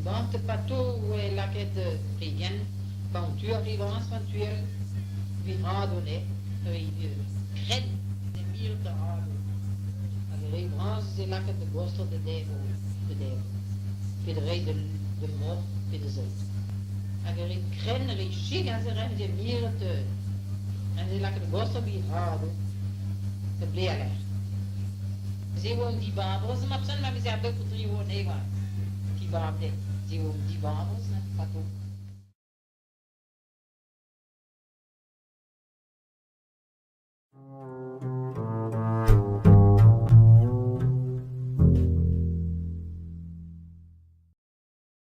Bante pato oa lakaet re gent 'ba an tu ar re vras 'ba an tu all evit rado anezhe krenn da mirout ar radoù. Hag ar re vras e veze lakaet da gostañ da debriñ da debriñ pe da reiñ d'ar moc'h pe da saout. Hag ar re krenn, ar re chik aze a veze miret a veze lakaet da gostañ evit radoù da blez war-lerc'h. Se e oa an dibaboz marteze ma veze ar bep o tri anezhe 'ba. Dibab dezhe. Se eo an dibaboz pato.